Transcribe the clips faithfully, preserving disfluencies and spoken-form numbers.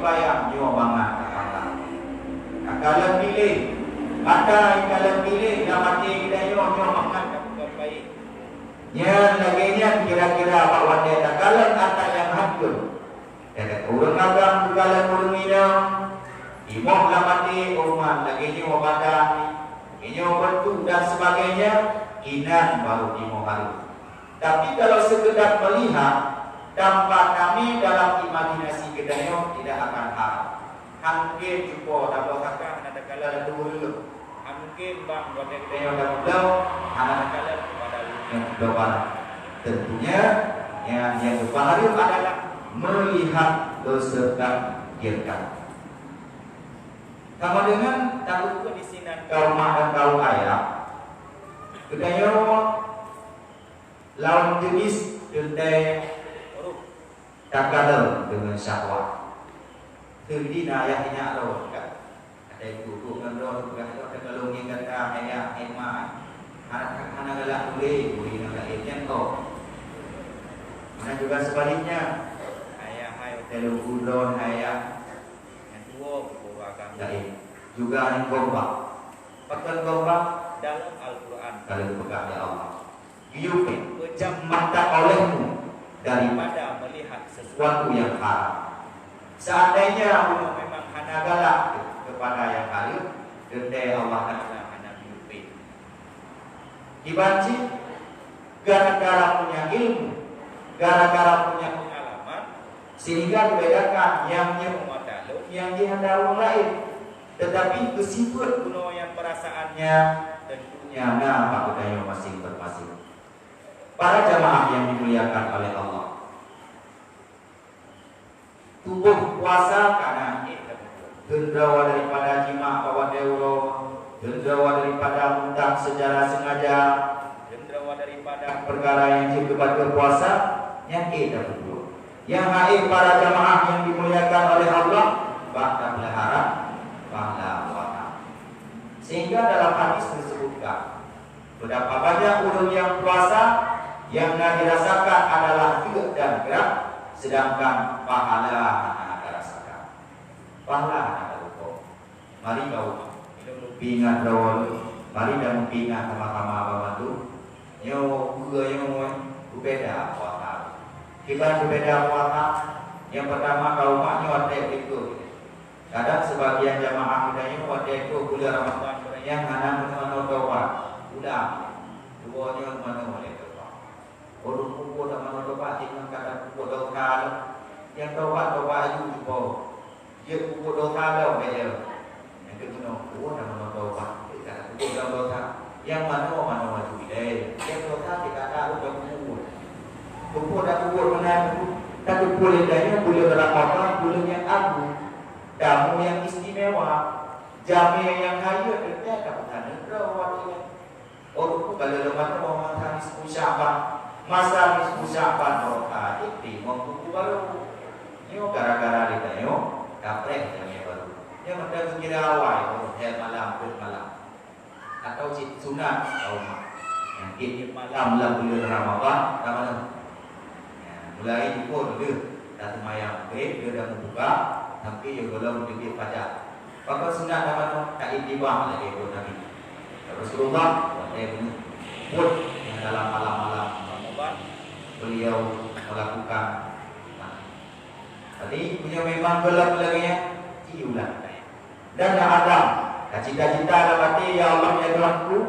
Payah nyoe mangat takalon. Takalon piléh, mata takalon piléh lam até geutanyoe nyoe mangat takalon payah. Nyan lagée nyan kira-kira bak watée takalon ata nyang hana. Ureuëng agam takalon ureuëng inong, timoh lam até umat lagée nyoe badan, lagée nyoe bentuk dan sebagainya, inan baru timoh hareuem. Tapi kalau sekedar melihat tanpa kami dalam imajinasi geutanyoe tidak akan haram. Hana mungkin cupo dapoe saka hana takalon laju ureuëng. Hana mungkin bang watée geutanyoe dapoe bloe hana takalon kepada ureuëng nyang bloe barang. Tentunya yang yang geupahareuem adalah melihat beserta direkam. Sama dengan takut di sinan kaum mak dan kaum ayah, geutanyoe lawan jenis teuntée roh takalon deungon syahwat. Seudina ayah nyak lôn ka. Ada ibu-ibu ngon lôn peugah lôn takalon ngieng gata ayah, hai mak. Hana hana galak ulée, ulée ngon laén nyan kok. Mana juga sebaliknya. Ayah hai takalon ulôn ayah. Nyang dua guru agama. Laén. Juga ngon gombak. Pakon gombak dalam Al-Quran. Kalau dipeugah oleh Allah. Geuyue peujam mata olehmu daripada melihat sesuatu yang haram. Seandainya bunoe memang hana galak kepada yang haram, teuntée Allah Taala hana geuyue. Kiban cit, gara-gara punya ilmu, gara-gara punya pengalaman, sehingga membedakan yang nyoe mata lôn, yang jih hana ureuëng laén. Tetapi beusifeuet bunoe nyang perasaannya tentunya na bak geutanyoe maséng-maséng. Para jamaah yang dimuliakan oleh Allah, tuboh puasa kana ék tapubuet. Deungon droe daripada jimak bak watée uroe, deungon droe daripada muntah secara sengaja, deungon droe daripada peukara nyang jeuet keu bateue puasa, nyan ék tapubuet. Nyang hai para jamaah yang dimuliakan oleh Allah, bak tapeulahara pahala puasa. Sehingga dalam hadis tersebutkan, beurapa banyak ureuëng nyang puasa nyang na jirasakan adalah teuk dan grab, sedangkan pahala hana tarasakan. Pahala hana tarumpok. Mari kaum, ilôn meupi ngat droe, mari dan meupi ngat sama-sama banmandum. Nyoe peue nyoe beubeda puasa. Kiban beubeda puasa, nyang pertama kaum mak nyoe até beutôi. Kadang sebagian jamaah geutanyoe watée troh buleuen Ramadhan beurayang hana meunoe-noe tobat. Ulang, dua nyoe meunoe lé tobat. Ureuëng peubuet dak meunoe tobat, timbang ka tapeubuet dosa lom. Nyang tobat, tobat aju cupo. Jeuet peubuet dosa lom beda. Nyang keunoe, oh, dak meunoe tobat, ka tapeubuet lom dosa. Nyang manoe-manoe aju ilée. Nyang dosa kita tahu dah peubuet. Peubuet dak peubuet meunan, ka teupeu lé tanyoe buleuen Ramadhan, buleuen nyang agung. Tamu nyang istimewa, jamé nyang hayeue teuntée ka meusaneut droe watée nyan. Oh, ka lheueh manoe masa nisfu Sya'ban. Masa nisfu Sya'ban, oh, ka jeuet teurimong buku barô. Nyoe gara-gara lé tanyoe, ka preh jamé barô. Nyoe mantong geukira awai, oh, lhée malam, peuet malam. Atau cit sunat, oh, nyang tiep-tiep malam lam buleuen Ramadhan, ka manoe. Ya, mulai jukon deuh, dah seumayang Maghrib, deuh dah meubuka, sampai jeuet gohlom teubiet fajar. Pakon sunat dah manoe, ka itibak lagée buet Nabi. Ya Rasulullah, watée buet nyang dalam malam-malam Ramadhan, beliau melakukan. Jadi, meunyoe memang gohlom lagée nyan, ci ulang. Dan na Adam, ka cita-cita lam até, "Ya Allah, ya Tuhanku,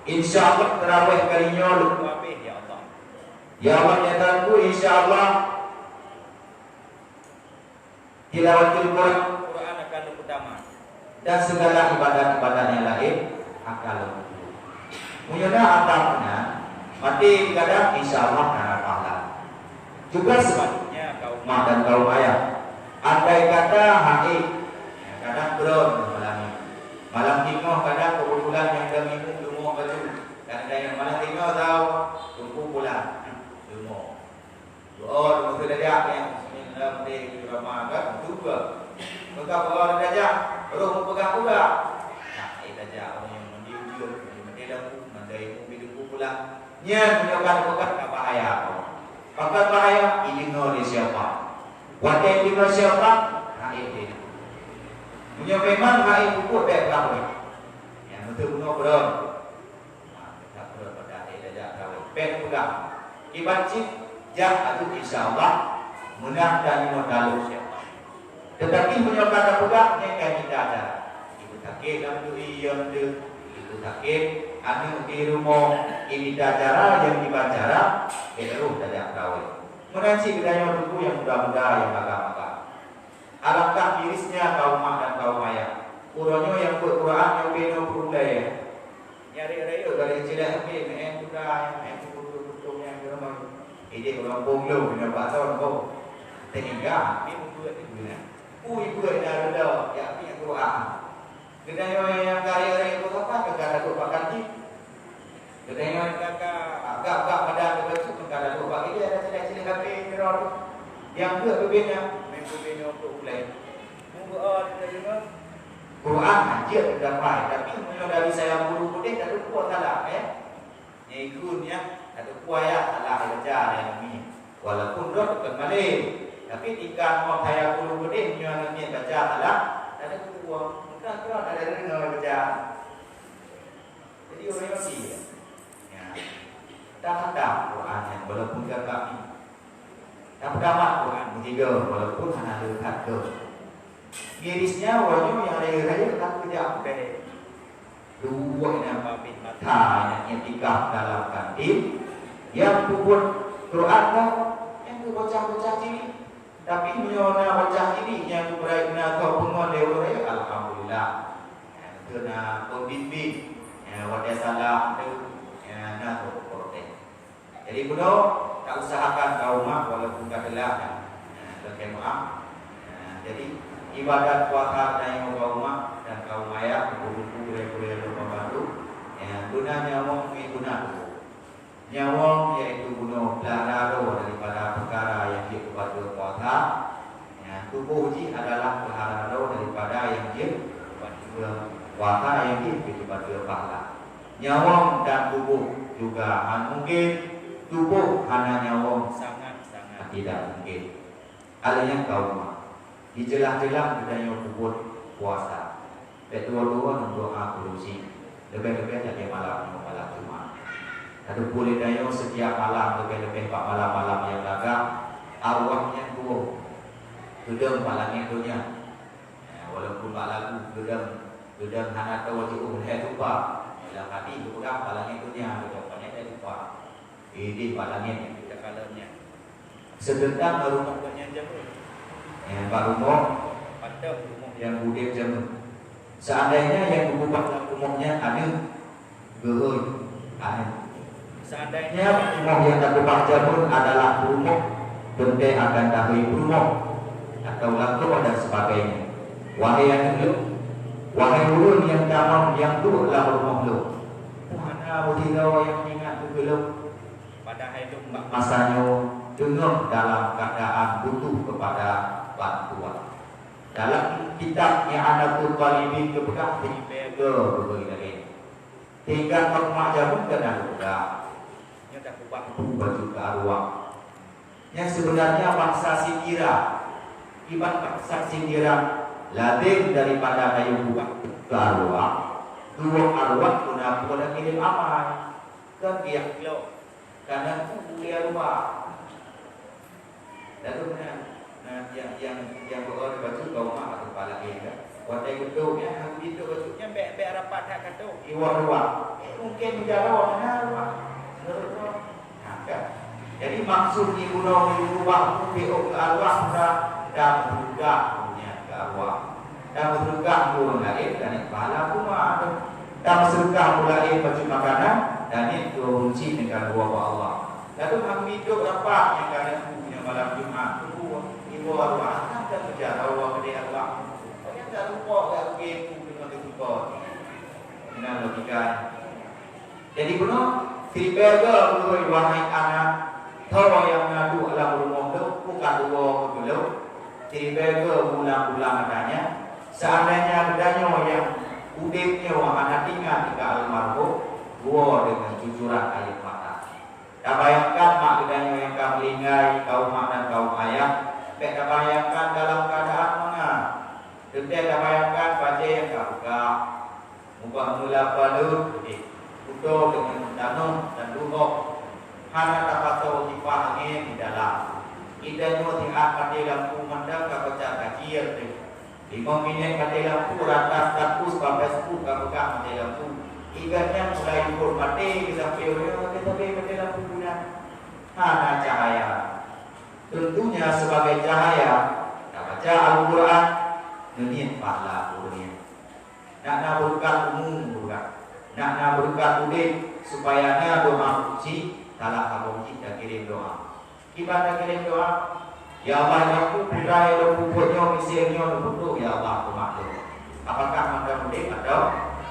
insya Allah tarawih kali nyoe lôn habéh, ya Allah." Ya Allah, ya Tuhanku, insya Allah tilawatul Quran, Quran akan lôn peutama. Dan segala ibadat-ibadat nyang laén akan lôn peubuet. Meunyoe na atam meunan, maté kadang insya Allah kana pahala. Juga sebaliknya kaum mak dan kaum ayah. Andai kata hai, kadang keudroe malam nyoe. Malam tingoh kadang keubeutulan nyang deuh minggu leumo baju. Kadang nyang malam tingoh tau, teungku pulang. Leumo. Doa, doa tajak, ya. Bismillah, meunan di rama kan, juga. Maka doa tajak, roh peugah-peugah. Nah, eh, tajak, orang yang mandi ujian, mandi lampu, mandi ilmu, bidung pulang. Nyan, meunyoe ka peugah, ka bahaya. Pakon bahaya, ideungoe lé syaitan. Watée ideungoe syaitan, nah, eh, Meunyoe memang hai peubuet, bèk peugah ureueng. Nyang beutôi bunoe keudroe. Nah, tak perlu pada ada jak tahu. Bèk peugah. Kiban cit jak atu, insya Allah, meunang tanyoe taleueng siapa. Teutapi meunyoe ka tapeugah, nyan ka mita cara. Ibu sakét lam duri, yom tu. Ibu sakét, aneuk di rumoh, imita cara, nyang kiban cara, bèk roh tajak tahu. Meunan cit geutanyoe teungku nyang muda-muda, nyang agam-agam. Alangkah mirisnya kaum mak dan kaum ayah. Uroe nyoe nyang buet Quran nyoe binoe peureulèe. Nyang rayeuk-rayeuk dari cilak H P, main kuda, main kutu-kutu nyang di rumah. Idéh ureueng pông lom, bina bak thon, boh. Sehingga, H P mubuet di guna. Ui, buet dah reda, ya, H P Quran. Geutanyoe nyang ka rayeuk-rayeuk buet apa, ka taduek bak kantin. Geutanyoe nyang ka, ka, gab-gab madan geubacut, ka taduek bak idéh, ada cilak-cilak H P keudroe tu. Nyang geuh geubina, main geubina untuk ulèe. Mubuet, oh, kita dengar. Quran hanjeuet teudapai, tapi meunyoe dari sayang guru keudéh, tateupeue salah, eh? Nyang ikheun nyan, tateupeue ayat salah baca, nyang mi. Walaupun droe teukheun malém, tapi tingkat moh sayang guru keudéh, meunyoe aneuk miet baca salah, tateupeue. Mungken droe tak ada deungoe baca. Jadi, ureueng nyoe sih, ya. Tapeugah Quran nyan, walaupun gagak ni. Tapeugah Quran meusigoe, walaupun hana leuhat goe. Mirisnya, uroe nyoe nyang rayeuk-rayeuk ka keujak bèe. Dua nyang babeh mata, nyang iktikaf dalam kantin, nyang peubuet Quran nyan, nyang bocah-bocah cilik. Tapi meunyoe na bocah cilik nyang geupeugah na soe peungon lé ureueng rayeuk, alhamdulillah. Nyang teu na pembimbing, nyang watèe salah tu, nyang na soe peuprotes. Jadi bunoe, ta usahakan kaum mak walaupun ka teulat, nyang lakèe meu'ah. Jadi ibadat puasa tanyoe kaum mak dan kaum ayah, ibu-ibu, gurèe-gurèe lôn bantu, nyang guna nyawöng, nyang guna tuboh. Nyawöng, yaitu bunoe, peulara droe daripada peukara nyang jeuet keu bateue puasa. Nyan, tuboh jih adalah peulara droe daripada nyang jeuet keu bateue puasa, nyang jeuet keu bateue pahala. Nyawöng dan tuboh juga han mungken, tuboh hana nyawöng sangat-sangat tidak mungken. Alèh nyan kaum mak, dijeulaih-jeulaih geutanyoe peubuet puasa. Bèk tuwoe-tuwoe neumeudoa keu Geusti, leubeh-leubeh lagèe malam nyoe, malam Jumat. Tateupeue lé tanyoe, setiap malam, leubeh-leubeh bak malam-malam nyang lagak, arwah nyan tuwoe, geudong bak langèt donya. Eh, walaupun bak lagu geudong, geudong hana teuwoe jiôh lhèe tupa, lam hati geupeugah bak langèt donya geudong pané lhèe tupa. Idéh bak langèt nyang teuka lom nyan. Seuteuntang bak rumoh gobnyan jameun. Eh, bak rumoh, padub rumoh nyang udeb jameun. Seandainya nyang geupeubah lam rumoh nyan aneuk, geuhôi aneuk. Seandainya rumoh nyang tapeubah jameun adalah rumoh teuntèe akan tahôi peurumoh atau lakoe dan sebagainya. Wahai aneuk lôn, wahai ureueng nyang tamong nyang duek lam rumoh lôn, hana meusidroe nyang ingat keu lôn. Padahai lôn bak masa nyoe teungoh dalam keuadaan butuh keupada bantuan. Dalam kitab I'anatul Talibin geupeugah, siribèe goe geupeugah lagèe nyoe. Tinggai keu mak jameun keunan geupeugah, nyoe tapeubah bu bacut keu arwah. Nyang seubeunarnya bansa sindiran, iban bansa sindiran ladèn daripada kayèe bu bacut keu arwah, dua arwah guna peue, kirém amai. Kan biak lom. Karena tu mulia luwa. Lalu na, na nyang, nyang, nyang beu-o bacut bak umat atau kepala dia kan. Watèe geudong nyan, hana geudong bacut nyan, bèk, bèk rapat that ka dong. Iwak luwa. Eh, mungkin jaroe hana luwa. Menurut kau. Nah, kan? Jadi maksud ibu nong ibu luwa tu, beu-o keu arwah, dan, dan juga punya keu arwah. Dan meuseudekah keu ureueng laén, dan pahala teuma. Dan meuseudekah keu ureueng laén bacut makanan, dan nyan keu ureueng chik nyang ka geuwoe bak Allah. Lalu hana meuidop rapat nyang ka neuk nyang malam Jumat, tunggu iwoe Allah, akan ka meujaroe keudéh Allah. Nyang ka rumpok ka ugém deungon teupeue. Meunan logika. Jadi bunoe, siribèe goe geuhôi, wahai aneuk, soe nyang na duek lam rumoh lôn, bukon tuwoe keu lôn. Siribèe goe bulang-bulang ata nyan, seandainya geutanyoe nyang udeb nyoe hana teuingat keu almarhum, woe deungon cucuran air mata. Tabayangkan mak geutanyoe nyang ka meuninggai, kaum mak dan kaum ayah, bèk tabayangkan dalam keuadaan mangat. Teuntèe tabayangkan Nyang ka buka, mubah meula balot udeb, kuto deungon tanoh dan duhoh, hana tapasoe kipah angén di dalam. Geutanyoe siat maté lampu mantong ka peucah kacil teuh. Limong minét maté lampu, rata status bak Facebook ka peugah maté lampu. Ingat nyan mulai jeuet maté keu sampoe uroe nyoe, tapi maté lampu na. Hana cahaya. Tentunya sebagai cahaya, tabaca Al-Quran, neuniet pahala ureuëng nyan. Nak na beureukat umu beureukat. Nak na beureukat udeb, supaya na doa kunci, salah saboh cit takirém doa. Kiban takirém doa, "Ya Allah, ya Rabbu, putra nyang lôn peubuet nyoe, miseue nyoe lôn peutrok, ya Allah, peumaklum." Apakah mantong udeb atawa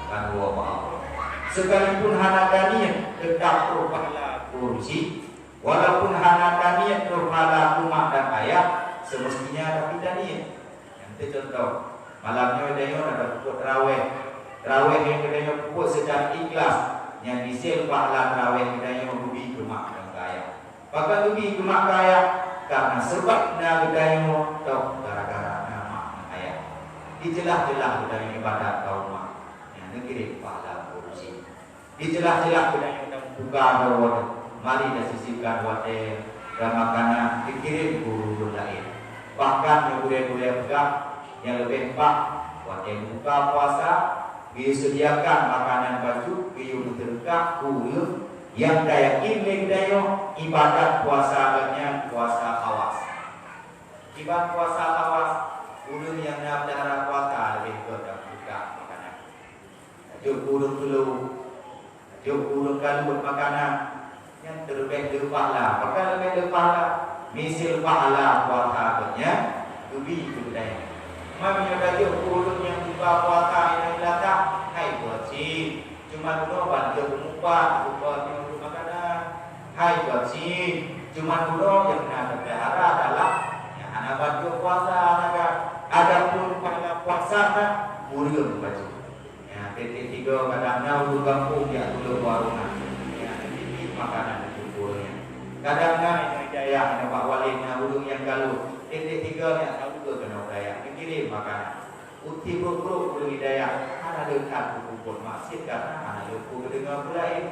ka tuwoe bak Allah? Sekalipun hana taniet, teutap trok pahala kunci. Walaupun hana taniet trok pahala keu mak dan ayah, semestinya tapi taniet. Nyang teucontoh, malam nyoe geutanyoe na tapeubuet tarawéh. Tarawéh nyang geutanyoe peubuet seucara ikhlas, nyan disien pahala tarawéh geutanyoe geubi keu mak dan keu ayah. Pakon geubi keu mak keu ayah? Karena sabab na geutanyoe toh gara-gara na mak dan ayah. Dijeulaih-jeulaih geutanyoe ibadat keu mak, nyan neukirém pahala kursi. Dijeulaih-jeulaih geutanyoe tameubuka droe, mari tasisipkan watée dan makanan, dikirém keu ureuëng laén. Bahkan nyang gurée-gurée peugah, nyang leubeh paih watée buka puasa, geuyue sediakan makanan bacut, geuyue meuseudeukah keu ureuëng nyang tayakin lé geutanyoe ibadat puasa geuh nyan puasa khawas. Kiban puasa khawas, ureuëng nyang na peulihara puasa leubeh gét tameubuka makanan. Tajok keu ureuëng tulông, tajok keu ureuëng kaluet makanan, nyan teuleubeh le pahala. Pakon leubeh le pahala? Miseue pahala puasa geuh nyan geubi keu geutanyoe. Man meunyoe tajok keu ureuëng nyang buka puasa inong Seulatan, hai buet cit. Cuma bunoe ban jeuet meumpat, buka nyoe makanan. Hai buet cit. Cuma bunoe nyang na teupeulihara adalah nyang hana ban jeuet puasa, hana kan. Adapun pahala puasa na, ureuëng bacut. Ya, tieb-tieb tiga kadang na ureuëng gampông jak tulông warong na. Ya, tieb-tieb makanan dicumpur nyan. Kadang na inong Hidayah, inong Pak Walid, na ureuëng nyang kaluet. Tieb-tieb tiga nyan tahu ke keunoe Hidayah, geukirém makanan. Uti brok-brok ureuëng Hidayah, hana leukat peubuet maksiet karena hana leukat peudeungoe ureuëng laén.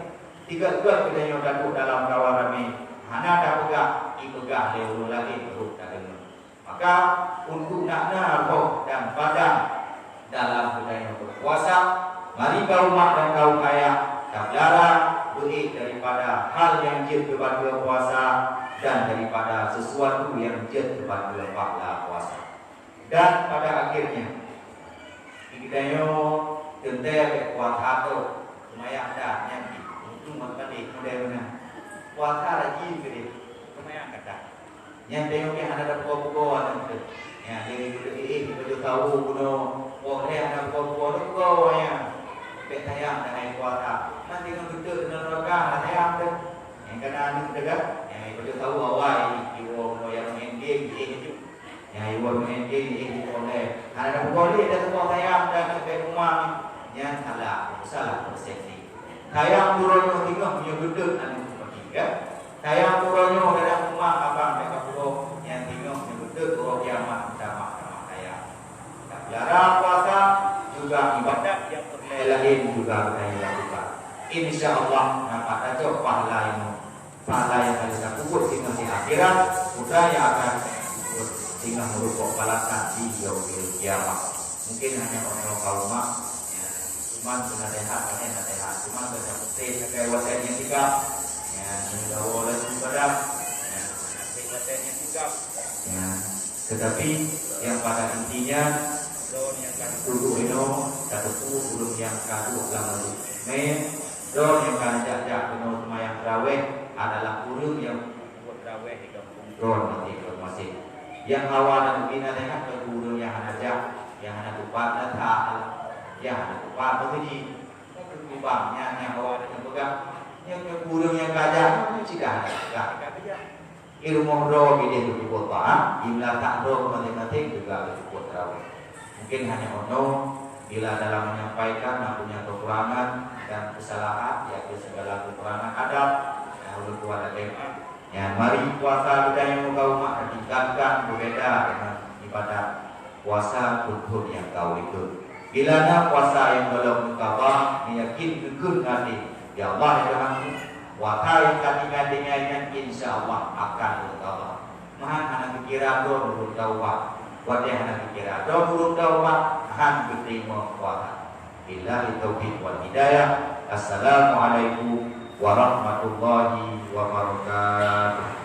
Tiga-tiga geutanyoe taduek dalam kawan ramé, hana tapeugah, ipeugah lé ureuëng laén rot tadeungoe. Maka, untuk nak na roh dan badan dalam geutanyoe berpuasa, mari kaum mak dan kaum ayah, tapeulara beuék daripada hal nyang jeuet keu bantuan puasa dan daripada sesuatu nyang jeuet keu bantuan pahala puasa. Dan pada akhirnya, di geutanyoe teuntée bék puasa tu, seumayang dah, nyan pih. Untung meukaléh model meunan. Puasa rajin keudeh, seumayang ka dah. Nyan teuh pih hana tapugoe-pugoe aneuk teuh. Nyan, jadi geutanyoe éh, di baju tahu bunoe, oh, lé hana pugoe-pugoe, pugoe nyan. Bék sayang dah hai puasa. Man singoh beutôi dalam neraka, hana sayang teuh. Nyang kana aneuk teuh kan? Nyang baju tahu awai, jiwoe bunoe nyang main game, éh, laju. Nyang iwoe main game, eh, iwoe lé. Hana tapugoe lé, dah tuwoe sayang, dah keu bak rumah ni. Nyan salah, salah persepsi. Sayang uroe nyoe singoh meunyoe beutôi aneuk seperti, kan? Sayang uroe nyoe dalam rumah abang dah tapugoe, nyan singoh meunyoe beutôi uroe kiamat, sama-sama sayang. Tapeulara puasa, juga ibadat nyang peureulée laén juga geutanyoe lakukan. Insya Allah, nampak tacok pahala ilmu. Pahala nyang ka lheueh tapeubuet singoh di akhirat, peue nyang akan tapeubuet singoh meurukok balasan di yaumil qiyamah. Mungkin hanya orang kaum mak, ya, cuman keunasehat, pakai nasehat, cuman keunasehat sagai watée nyang tigam, ya, meugawa laju badan, ya, keunasehat watée nyang tigam, ya. Tetapi yang pada intinya, droe nyang ka teuduek inoe, tateupeue ureuëng nyang ka duek lam lalok. Mé, droe nyang ka jak-jak keunoe seumayang tarawéh adalah ureuëng nyang buet tarawéh di gampông droe maséng-maséng. Nyang hawa na geubi nasehat keu ureuëng nyang hana jak, nyang hana teupat na that, nyang hana teupat meukeujih. Mungken kubang nyan nyang hawa na geupeugah, nyang keu ureuëng nyang ka jak, meukeujih dah hana teupat ka bijak. Di rumoh droe bideh beuteupeue taát, di meulatak droe maséng-maséng juga beuteupeue tarawih. Mungkin hanya ono, bila dalam menyampaikan na punya kekurangan dan kesalahan, yaitu segala kekurangan adab, nah, ulôn tuan lagée nyan. Mari puasa geutanyoe kaum mak tingkatkan beubeda dengan ibadat puasa thon-thon nyang ka likot. Bila na puasa nyang gohlom geuqadha, neuyakin, neukheun até, ya Allah, ya Tuhanku, puasa nyang ka tinggai-tinggai nyan insya Allah akan geuqadha. Meuhan hana geukira droe ureueng taubat. Watèe hana geukira droe ureueng taubat, han geuteurimong puasa. Billahi taufiq wal hidayah. Assalamualaikum warahmatullahi wabarakatuh.